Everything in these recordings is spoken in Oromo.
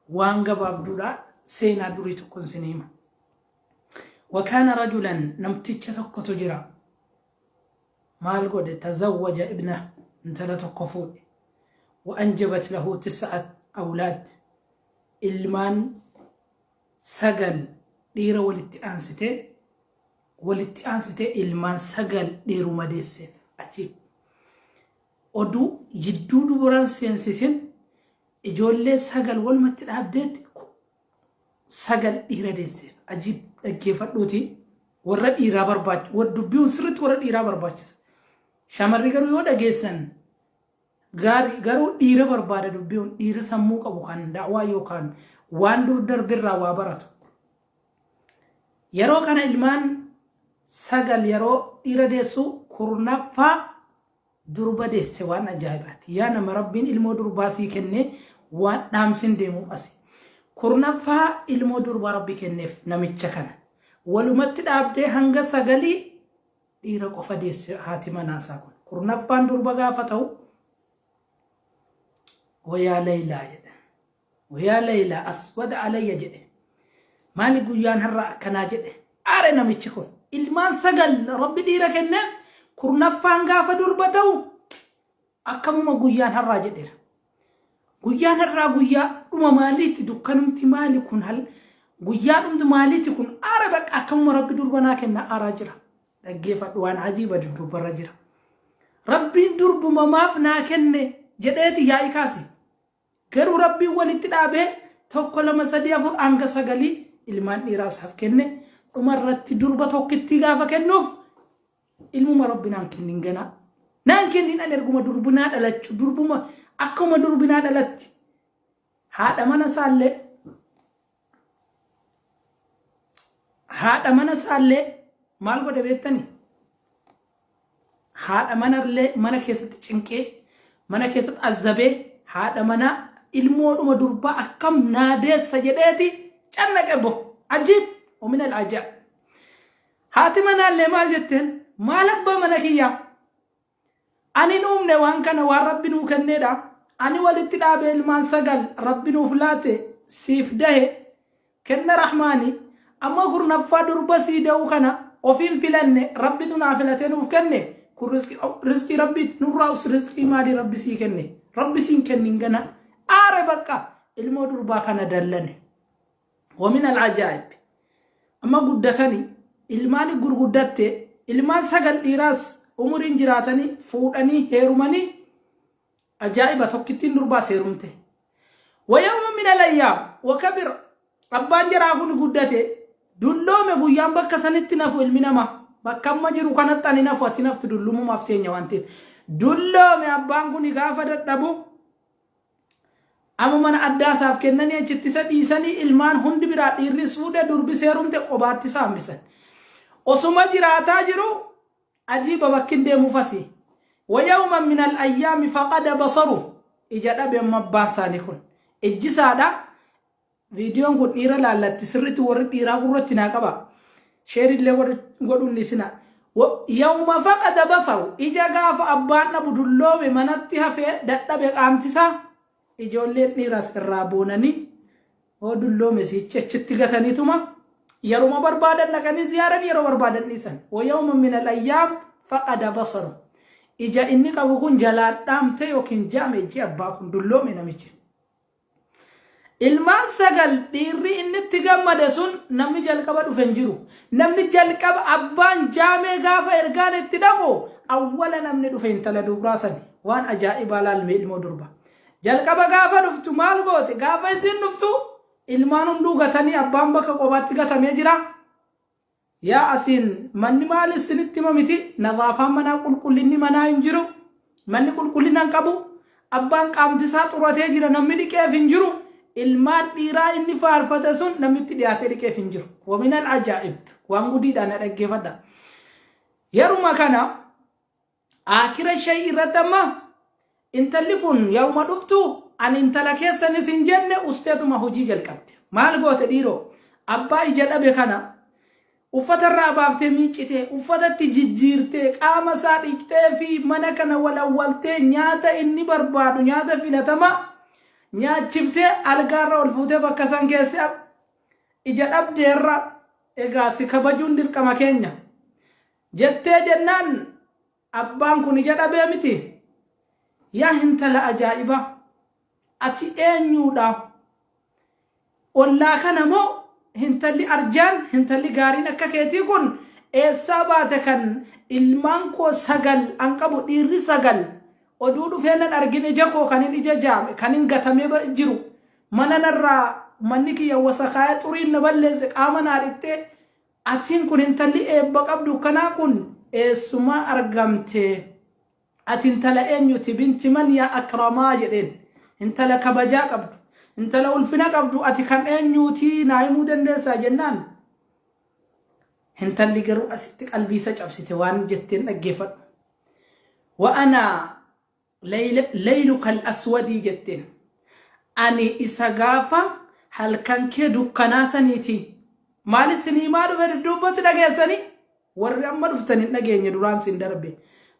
Waan gabaabduudha seenaa durii tokkon isin hima. Wakaana rajulan namticha tokkotu jira. Maal godhe tazawwaja ibna intala tokko fuudhe. Wa anjabat lahu tis'at awlaad ilmaan 9 dhiira walitti aansitee walitti aansitee ilmaan 9 dhiiruma deesseef. Ajiib! Oduu jidduu dubaraan seensisin ijoollee 9 walumatti dhaabdeetti 9 dhiira deesseef. Ajiib! Dhaggeeffadhuuti warra dhiiraa barbaachi dubbiin sirriitti warra dhiiraa barbaachisa. Shamarri garuu yoo dhageessan Gaari garuu dhiira barbaada dubbiun dhiira sammuu qabu kan da'waa yookaan waan dur darbirraa waa baratu. Yeroo kana ilmaan 9 yeroo dhiira deessu 10ffaa durba deesse waan ajaa'ibaati. Yaa nama rabbiin ilmoo durbaa sii kenne waan dhaamsin deemuuf asi. 10ffaa ilmoo durbaa rabbi kenneef namicha kana. Walumatti dhaabdee hanga sagalii Dhiira qofa deesse haati manaa isaa kun. 10ffaan durba gaafa ta'u wayaa Laylaa jedhe. Wayaa Laylaa aswada alayya jedhe. Maali guyyaan har'a akkanaa jedhe. Aare namichi kun. Ilmaan 9 rabbi dhiira kenneef 10ffaan gaafa durba ta'u Akkamuma guyyaan har'aa jedheera. Guyyaan har'aa guyyaa dhuma maaliiti dukkanumti maali kun hal guyyaa dhumti maaliiti kun aara bakka akkamuma rabbi durba naa kenna aaraa jira. Dhaggeeffadhu waan ajiiba dudduubarra jira. Rabbiin durbuma maaf naa kenne jedheeti yaa'ii kaase. Garuu Rabbiin walitti dhaabee 1 2 3 4 hanga sagalii ilmaan dhiiraa isaaf kenne dhuma irratti durba tokkittii gaafa kennuuf ilmuma Rabbi naan kennin ganaa naan kennin ani erguma durbinaa dhalachu durbuma akkuma durbinaa dhalatti haadha mana isaallee haadha mana isaallee maal godhe beektanii Haadha manallee mana keessatti cinqee, mana keessatti azzabee, haadha manaa ilmoodhuma durbaa akkam naa deessa jedheeti cannaqe bo. Ajiib! Wamin al-ajaa'ib. Haati manaallee maal jetteen? Maal abbaa mana kiyyaa? Ani hin uumne waan kana waan Rabbi nuu kenneedha. Ani walitti dhaabee ilmaan 9 Rabbi nuuf laate siif dahe Kenna Rahmaani amma 10ffaa durba sii da'uu kana ofiin filanne Rabbitu naa filatee nuuf kenne kun rizqii Rabbiiti nurraa us rizqii maalii Rabbi sii kenne Rabbi siin kennin gana aare bakka ilmoo durbaa kana dallane wamin al-ajaa'ib amma guddatani ilmaani gurguddatte ilmaan 9 dhiiraas umuriin jiraatanii fuudhanii heerumanii Ajaa'iba tokkittiin durbaas heerumte. Wayawma min alayyaam wakabir abbaan jaraa kun guddate dulloome guyyaan bakka sanitti nafu ilmi namaa bakka amma jiru kanatti ani nafu ati naftu dullumumaaf teenya waan ta'eef dulloome abbaan kun gaafa dadhabu amma mana addaa isaaf kennanii achitti isa dhiisanii ilmaan hundi biraa dhiirris fuudhe durbis heerumte qobaatti isa hambisan. Osuma jiraataa jiru Ajiiba bakkin deemuuf asi. Wa yawman min al-ayyaami faqada basaru. Ija dhabe amma abbaan isaanii kun. Ijji isaadha. Viidiyoon kun dhiira laallatti sirriitti warri dhiiraa gurratti naa qaba. Sheerillee godhuun dhiisina. Yawma faqada basaru. Ija gaafa abbaan dhabu dulloome manatti hafee dadhabe qaamtisaa. Ijoolleen dhiiraas irraa boonanii hoo dulloome siichi achitti gataniituma yeruma barbaadan dhaqanii ziyaaran yeroo barbaadan dhiisan. Wa yawma min al-ayyaam faqada basaru. Ija inni qabu kun jalaan dhaamte yookiin jaame ijji abbaa kun dulloome namichi. Ilmaan 9 dhiirri inni itti gammade sun namni jalqaba dhufe hin jiru. Namni jalqaba abbaan jaamee gaafa ergaan itti dhaqu awwala namni dhufe intala dubraa sani. Waan ajaa'ibaa laalme ilmoo durba. Jalqaba gaafa dhuftu maal goote? Gaafa isiin dhuftu ilmaan hunduu gatanii abbaan bakka qobaatti gatamee jira. Yaa asiin manni maal isinitti hima miti nadaafaan manaa qulqullinni manaa hin jiru. Manni qulqullina hin qabu. Abbaan qaamti isaa xuratee jira namni dhiqeef hin jiru. Ilmaan dhiiraa inni faarfate sun namni itti dhiyaatee dhiqeef hin jiru. Waminal ajaa'ib waan gudiidhaan na dhaggeeffadha. Yeruma kana Aakira shay irratti amma intalli kun yeruma dhuftu ani intala keessanis hin jenne usteetuma hojii jalqabde. Maal goote dhiiroo? Abbaa ija dhabe kana uffata irraa baaftee miiccitee, uffatatti jijjiirtee, qaama isaa dhiqxee fi mana kana walawwaltee nyaata inni barbaadu nyaata filatamaa Nyaachiftee algaarra ol fuutee bakka san geesse. Ija dhabdeerra, egaa si kabajuun dirqama keenya jettee jennaan, abbaan kun ija dhabee miti. Yaa intala ajaa'ibaa, ati eenyuudha? Ollaa kana moo intalli arjaan, intalli gaariin akka keetii kun eessaa baate, kan ilmaan koo sagal an qabu, dhiirri sagal oduu dhufee nan argin, ija koo kanin ija jaame, kanin gatamee jiru, mana narraa manni kiyya wasakaayee, xuriin na balleesse, qaama naa dhixxee, atiin kun intalli eebba qabdu kanaa kun eessumaa argamte? Ati intala eenyuti? Binti man yaa akramaa jedheen. Intala kabajaa qabdu, intala ulfina qabdu, ati kan eenyuutii naa himuu dandeessaa jennaan, intalli garuu asitti qalbii isa cabsite. Waan jetteen dhaggeeffadhu. Wa ana layluka al-aswadii jetteen. Ani isa gaafa halkan kee dukkanaa saniiti. Maal isin himaa dhufe dudduubbatti dhageessanii? Warri amma dhuftan hin dhageenye, duraan sin darbe.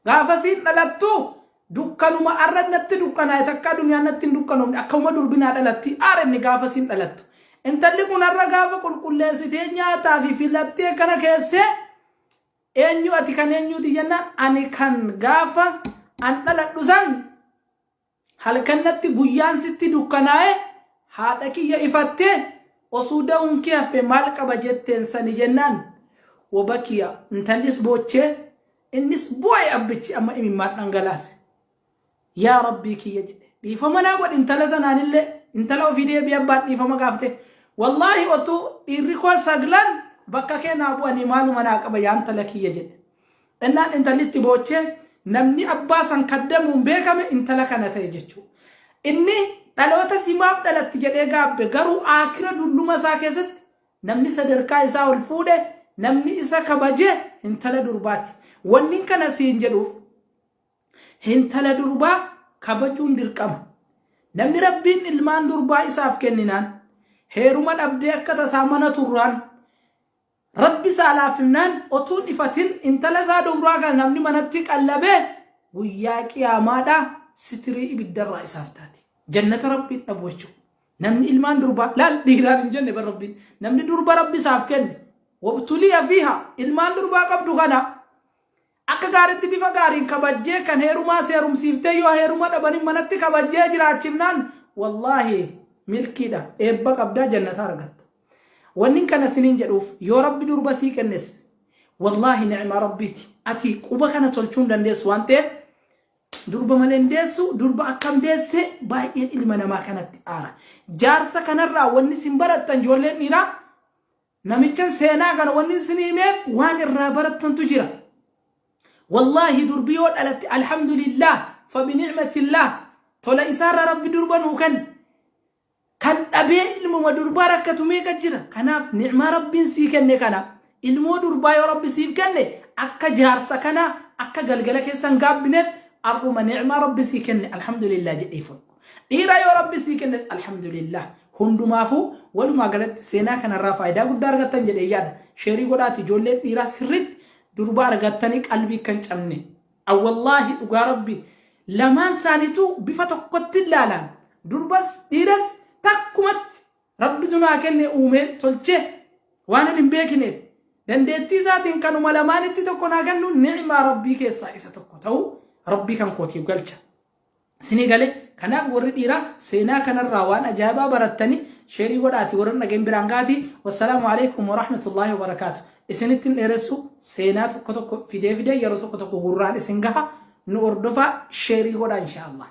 Gaafa siin dhalattu dukkanuma arra natti dukkanaa'e takkaa duniyaan natti hin dukkanoomne, akkuma durbinaa dhalatti aara inni gaafa siin dhalattu. Intalli kun har'a gaafa qulqulleessitee nyaataa fi filattee kana keessee, eenyu ati, kan eenyuuti jennaan, ani kan gaafa an dhaladhu san halkan natti guyyaan sitti dukkanaa'e, haadha kiyya ifattee osuu da'uun kee hafe maal qaba jetteen sani jennaan, wabakiya, intallis boochee, innis boo'e. Abbichi amma imimmaan dhangalaase. Yaa Rabbii kiyya jedhe, dhiifama naa godhi. Intala sanaanillee, intala ofii deebi'ee abbaan dhiifama gaafate. Wallaahi otuu dhiirri koo saglan bakka kee naa bu'anii maaluma naa qaba, yaa intala kiyya jedhe. Innaan intalli itti boochee, namni abbaa san kaddamuun beekame intala kana ta'e jechuudha. Inni dhaloota simaaf dhalatti jedhee gaabbe, garuu aakira dulluma isaa keessatti namni sadarkaa isaa ol fuudhe, namni isa kabaje intala durbaati. Wanni kana siin jedhuuf, intala durbaa kabajuun dirqama. Namni Rabbiin ilmaan durbaa isaaf kenninaan, heeruma dhabdee akka tasaa mana turraan, Rabbi isaa laaffifnaan, otuun ifatin intala isaa dubraa kana namni manatti qallabee, guyyaa qiyaamaadhaa sitirii ibiddarraa isaaf taati. Jannata Rabbiin dhabu jechuudha. Namni ilmaan durbaa, laal, dhiiraan hin jenne bar Rabbiin. Namni durba Rabbi isaaf kenne, wabtuliya fiiha, ilmaan durbaa qabdu kana akka gaariitti bifa gaariin kabajjee, kan heerumaa seerumsiiftee, yoo heeruma dhabanin manatti kabajjee jiraachifnaan, wallaahi milkiidha, eebba qabdaa, jannata argatta. Wanni kana siniin jedhuuf, yoo Rabbi durba sii kennes, wallaahi ni'maa Rabbiiti. Ati quba kana tolchuu hin dandeessu waan ta'eef, durba malee hin deessu, durba akkam deesse baay'een ilma namaa kanatti aara. Jaarsa kanarraa wanni isin barattan, ijoolleen dhiiraa, namichan seenaa kana wanni isin himeef waan irraa barattantu jira. Wallaahi durbi yoo dhalatte, alhamdulillah fabinicmatillah, tola isaarra Rabbi durba nuu kenne. Kan dhabee ilmuma durbaa rakkatu meeqa jira. Kanaaf nicmaa Rabbiin sii kenne kana, ilmoo durbaa yoo Rabbi siif kenne, akka jaarsa kanaa akka galgala keessa hin gaabbineef, arruma nicmaa Rabbi sii kenne alhamdulillah jedhee fudhu. Dhiira yoo Rabbi sii kennes, alhamdulillah. Hundumaafuu walumaa galatti seenaa kanarraa faayidaa guddaa argattan jedhee yaada. Share godhaati ijoolleen dhiiraa sirriitti durba argattanii qalbii kan cabne. Wallaahi dhugaa Rabbi, lamaan isaaniitu bifa tokkotti ilaalaan, durbas dhiiras takkumatti Rabbitu naa kenne, uumee tolchee waan ani hin beekneef dandeettii isaatiin kanuma lamaanitti tokko naa kennu, ni'maa Rabbii keessaa isa tokko ta'uu Rabbii kan kootiif galcha. Isinii galee? Kanaaf warri dhiiraa seenaa kanarraa waan ajaa'ibaa barattanii, share godhaati warra dhageen biraan gaati. Wassalaamu alaikum warahmatullaahi wabarakaatu. Isinitti hin dheeressu, seenaa tokko tokko fidee fidee yeroo tokko tokko gurraan isin gaha. Nu hordofaa, share godhaa inshaallah.